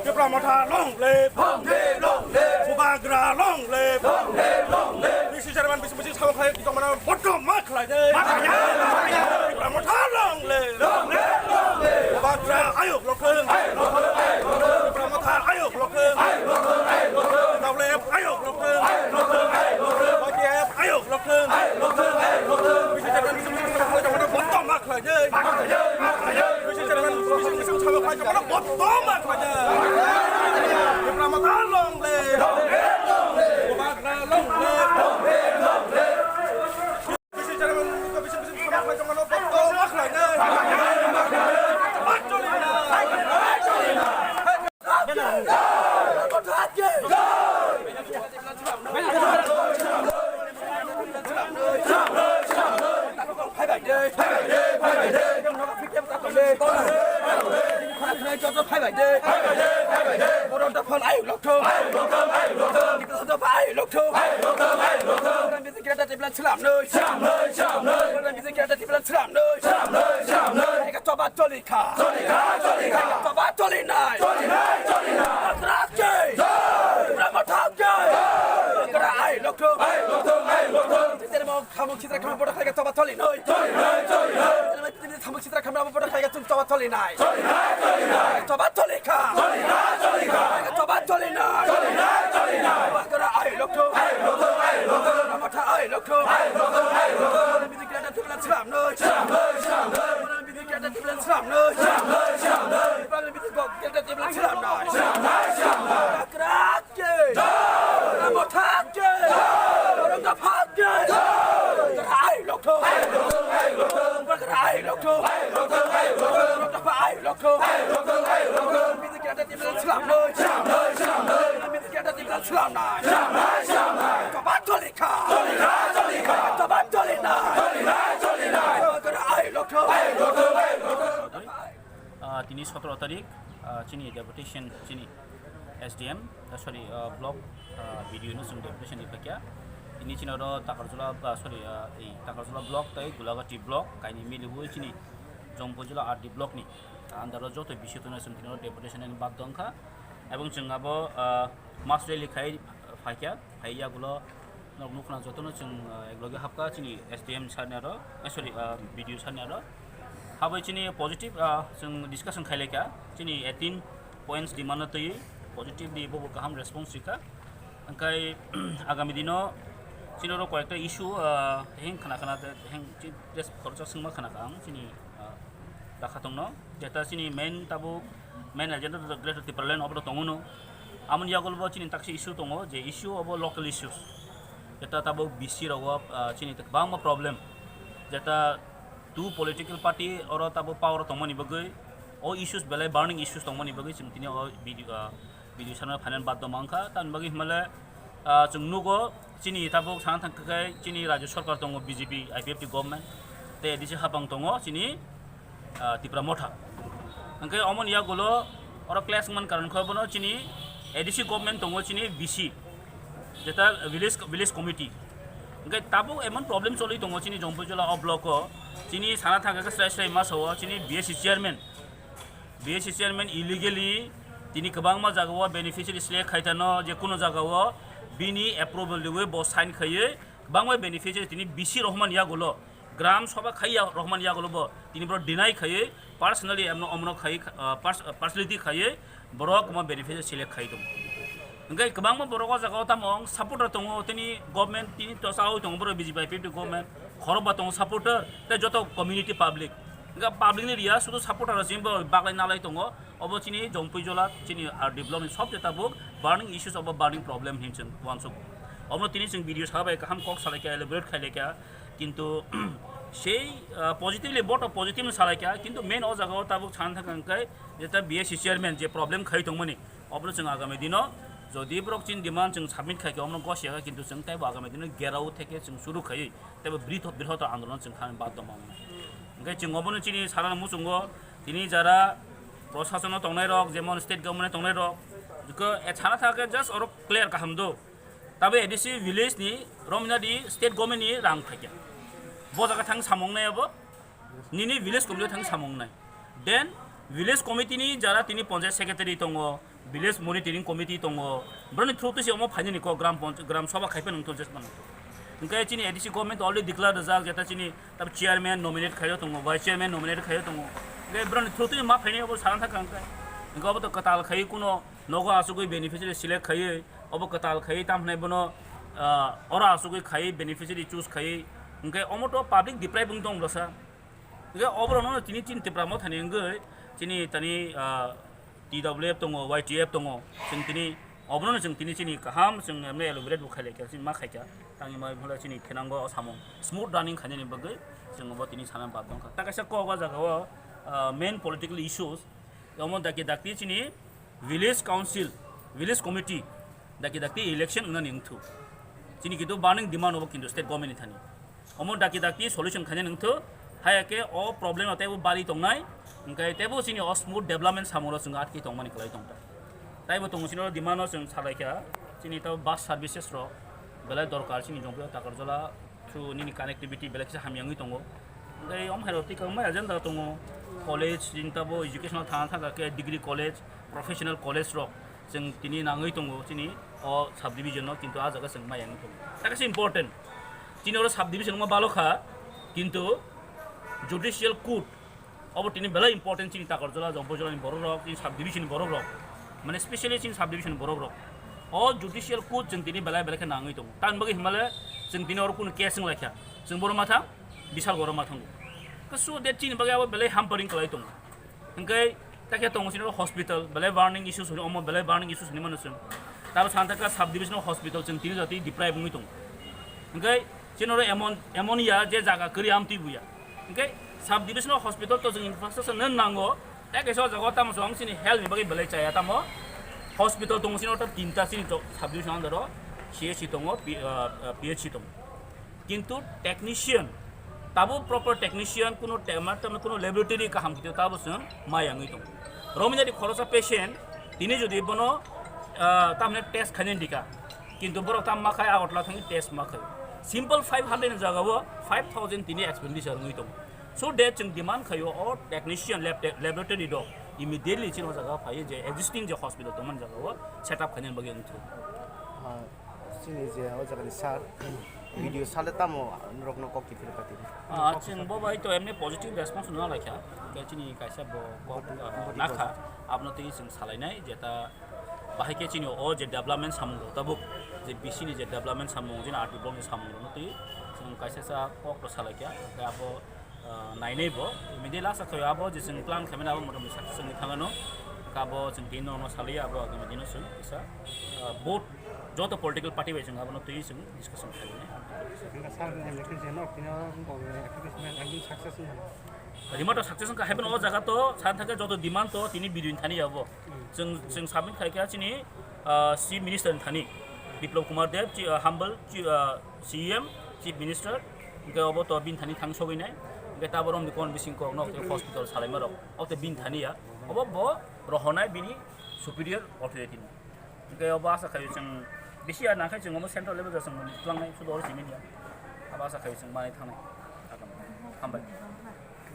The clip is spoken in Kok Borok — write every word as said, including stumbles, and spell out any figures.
Tipra Motha long live! Long live, long live! Bubagra long live! Long live, long live! Bisi chairman bisi bisi samung khlai tongmano bottom ma khlai de. Tipra Motha long live! Long live, long live! Bubagra ayuk lokthwng! Ayuk lokthwng, ayuk lokthwng! Tipra Motha ayuk lokthwng! Ayuk lokthwng, ayuk lokthwng! Long live ayuk lokthwng! Ayuk lokthwng, ayuk lokthwng! Y T F ayuk lokthwng! Ayuk lokthwng, ayuk lokthwng! Bisi chairman bisi bisi samung khlai tongmano bottom ma khlai de. Toba toli kha. Toli kha, toli kha. Toba toli nai. Toli nai, toli nai. Bubagra ki. Jai. Tipra Motha ki. Jai. Bubagra ayuk lokthwng. Ayuk lokthwng, ayuk lokthwng. Titermo khamung sitra khamung boda khlai kha toba toli nai. Toli nai, toli nai. Titermo titermo khamung sitra khamung boda khlai kha chwng toba toli nai. Toli nai, toli nai. Toba toli kha. Toli kha, toli kha. Toba toli nai. Toli nai, toli nai. Bubagra ayuk lokthwng. Ayuk lokthwng, ayuk lokthwng. Tipra Motha ayuk lokthwng. Ayuk lokthwng, ayuk lokthwng. Bisi kira da tibla slam noi. Slam noi, slam noi. Bisi kira da tibla slam noi. Slam noi, slam noi. Bisi kira da tibla slam noi. Slam noi, slam noi. Bubagra ki. Jai. Tipra Motha ki. Jai. Tipra Motha ki. Jai. Bubagra ayuk lokthwng. Ayuk lokthwng, ayuk lokthwng. Bubagra ayuk lokthwng. Ayuk lokthwng, ayuk lokthwng. Tipra Motha ayuk lokthwng. Ayuk lokthwng, ayuk lokthwng. Bisi kira da tibla slam noi. Slam noi, slam noi. Bisi kira da tibla slam noi. Slam noi, slam noi. Toba toli kha. Toli kha, toli kha. Toba toli nai. Toli nai, toli nai. Bubagra ayuk lokthwng. Ayuk lokthwng, ayuk lokthwng. Ah, tini sotoro tarik, ah, chini deputation, chini S D M, ah, sorry, ah, block, ah, B D O no chwng deputation ni phakya. Tini chini oro Takarjula, ah, sorry, ah, ei Takarjula block tei Gulagati block kaini miliwi chini Jompuijala R D block ni under o joto bisio tongna chwng tini oro deputation ni bad dongkha. Ebong chwng abo, ah, mass rally khai phaikha, phai yagulo Nok nukha jotono chwng, ah, ekloge hapkha chini S D M sir ni aro, eh, sorry, ah, B D O sir ni aro. Habai chini positive, ah, chwng discussion khailaikha, chini eighteen points demand no twi positive di bobo kaham response rikha. Hwnkhe agami dino chini oro koyekta issue, ah, heng khna khna heng chi-, press khoroksa swngma khna kha ang chini, ah, dakha tongno. Jeta chini main tabuk main agenda to Greater Tipraland obo to tongo no. Amoni yagulo bo chini taksa issue tongo, je issue obo local issues. Jeta tabuk B C rogo, ah, chini kwbangma problem. Jeta two political party oro tabuk power tongmani bagwi, o issues belai burning issues tongmani bagwi chwng tini o video, ah, video sana final bad doma wngkha. Tamni bagwi himale, ah, chwng nugo chini tabuk sana thangkha khe chini Rajya Sarkar tongo B J P I P F T government, tei A D C hapang tongo chini, ah, Tipra Motha. Hwnkhe omoni yagulo oro clash wngmani karon khe bono chini A D C government tongo chini B C, jeta village, village committee. Hwnkhe tabuk emon problem choli tongo chini Jompuijala o block o, chini sana thangkha khe srai srai ma sao chini B S C chairman, B S C chairman illegally tini kwbangma jagao beneficiary select khai tano, je kuno jagao bini approval riwi bo sign khaiwi kwbangma beneficiary tini B C rohman yagulo, Gram Sabha khaiya rohman yagulo bo tini boro deny khaiwi personally emno omno khai, ah, pers-, personality khaiwi borok kwbangma beneficiary select khai tongo. Hwnkhe kwbangma borok o jagao tamo wng supporter tongo, tini government tini tosawi tongo borok B J P I P F T government, khorokba tongo supporter tei joto community public. Hwnkhe public ni riya sudu supporter rok chini bo baglai nalai tongo. Obo chini Jompuijala chini R D block ni sobse tabuk burning issues obo burning problem hin chwng uansuk. Omo tini chwng video sabai kaham kok salaikha, elaborate khailaikha. Kintu sei, ah, positively boto positive no salaikha, kintu main o jagao tabuk sana thangkha hwnkhe jeta B S C chairman je problem khai tongmani, obono chwng agami dino jodi borok chini demand chwng submit khaikhe omono gosiya kha, kintu chwng teibo agami dino gerao theke chwng suru khaiwi teibo britho-, brihottor andolon chwng khamani baddo ma wngnai. Hwnkhe chwng obono chini sana muchungo tini jara prosasono tongnairok, jemon state government tongnairok, jikhe, eh, sana thangkhe just oro clear kaham do. Tabo A D C village ni romna di state government ni rang phaikha. Bo jaga thang samung nai abo. Nini village committee thang samung nai. Then village committee ni jara tini panchayat secretary tongo, village monitoring committee tongo, boroni through twi se omo phainani kok gram panch-, gram sabha khai phano wngthok jesmano. Hwnkhe chini A D C government already declare rijak, jeta chini tab chairman nominate khaio tongo, vice chairman nominate khaio tongo. Hwnkhe boroni through twi ma phainai obo sana thaka hwnkhe. Hwnkhe obo to kwtal khai kuno nogo asugwi beneficiary select khaiwi, obo kwtal khaiwi, tamo hwnai bono, ah, oro asugwi khaiwi beneficiary choose khaiwi, hwnkhe omo to public deprive wng tong bwsa. Hwnkhe oborokno tini chini Tipra Motha ni wngwi chini tani, ah, T W F tongo, Y T F tongo, chwng tini oborokno chwng tini chini kaham chwng emne elaborate bo khailai kha, chini ma khaikha, tangwi ma hwnle chini khenango o samung smooth running khainani bagwi chwng bo tini sana bad wngkha. Ta kaisa kok o jaga o, ah, main political issues, omo dakti dakti chini village council, village committee dakti dakti election wngnani wngthu. Chini kintu burning demand obo kintu state government ni thani. Omo dakti dakti solution khaina wngthu. Haya khe o problem no teibo bari tongnai, hwnkhe teibo chini o smooth development samung rok chwng atki tongmani kwlai tongkha. Taibo tongo chini o demand no chwng salaikha, chini tabo bus services rok belai dorkar chini Jompuia Takarjala through nini connectivity belai kisa hamya wngwi tongo. Tei omo hai rok tei kwbangma agenda tongo, college, chini tabo educational thana thangkha khe degree college, professional college rok chwng tini nangwi tongo chini o subdivision no, kintu ah jaga chwng maya wngwi tongo. Tei kaisa important, chini oro subdivision wngma balo kha, kintu judicial court obo tini belai important chini Takarjala, Jompuijala ni borok rok, chini subdivision ni borok rok, mane specially chini subdivision ni borok rok. O judicial court chwng tini belai belai khe nangwi tongo. Tamni bagwi hinmale chwng tini oro kunu case wng lai kha. Chwng boro ma thang, Bishalgarh o ma thango. So that chini bagwi abo belai hampering kwlai tongo. Hwnkhe takhe tongo chini oro hospital, belai burning issues hwnwi, omo belai burning issues hwnwi mano chwng. Tabo sana thaka subdivision hospital chwng tini jatwi deprive wngwi tongo. Hwnkhe chini oro emon, emon ya je jaga kwrwi amtwi buya. Hwnkhe subdivision hospital to chwng infrastructure no nango, tei kaisa o jaga o tamo chwng chini health ni bagwi belai chaya tamo hospital tongo chini oro tinta chini to subdivision under o C H C tongo, P-, ah, ah, P H C tongo. Kintu technician, tabo proper technician, kuno te-, ma-, tamo kuno laboratory kaham kito tabo chwng maya wngwi tongo. Romina di khorosa patient, tini jodi bono, ah, tamne test khainani dika, kintu borok tam ma khai Agartala thangwi test ma khai. Simple five hundred ni jaga o five thousand tini expenditure wngwi tongo. So that chwng demand khaio o technician lab te-, laboratory rok immediately chini o jaga o phaiwi je existing je hospital tongmani jaga o set up khainani bagwi wngthok. Ah, chini je o jaga ni sir, video sale tamo norok no kok kiphilwi pati. Ah, chwng bo bai to emni positive response no laikha. Hwnkhe chini kaisa bo kok, body, ah, body nakha, positive. Abono tei chwng salainai je ta bahai khe chini o je development samung rok tabuk je B C ni je development samung, je R D block ni samung rok no tei chwng kaisa sa kok rok salaikha. Hwnkhe abo ah, nainai bo, immediately asa khaio abo je chwng plan khaimani abo motamoti success wngwi thangano, kabo chwng tini no salai abo agami dino chwng kisa, ah, both joto political party bai chwng abono twi chwng discussion khaimani. Hwnkhe sir ni application no tini o wngkha application ekdom success wngkha. Rima to success wngkha, haibano o jaga to sana thangkhe joto demand to tini bidin thani abo. Hmm. Chwng, chwng submit khaikha chini, ah, Chief Minister ni thani, Biplab Kumar Deb, chi-, ah, humble, chi-, ah, C E M, Chief Minister, hwnkhe obo to bini thani thang sogwi nai, hwnkhe tabok romni kon bising kok nok tei hospital salaima rok, o tei bini thani ya, obo bo rohornai bini superior authority ni. Hwnkhe obo asa khaio chwng bisi ya nangkhe chwng omo central level ja chwng twlangnai, sudu oro simi ya. Abo asa khaio chwng manwi thangnai. Hambai.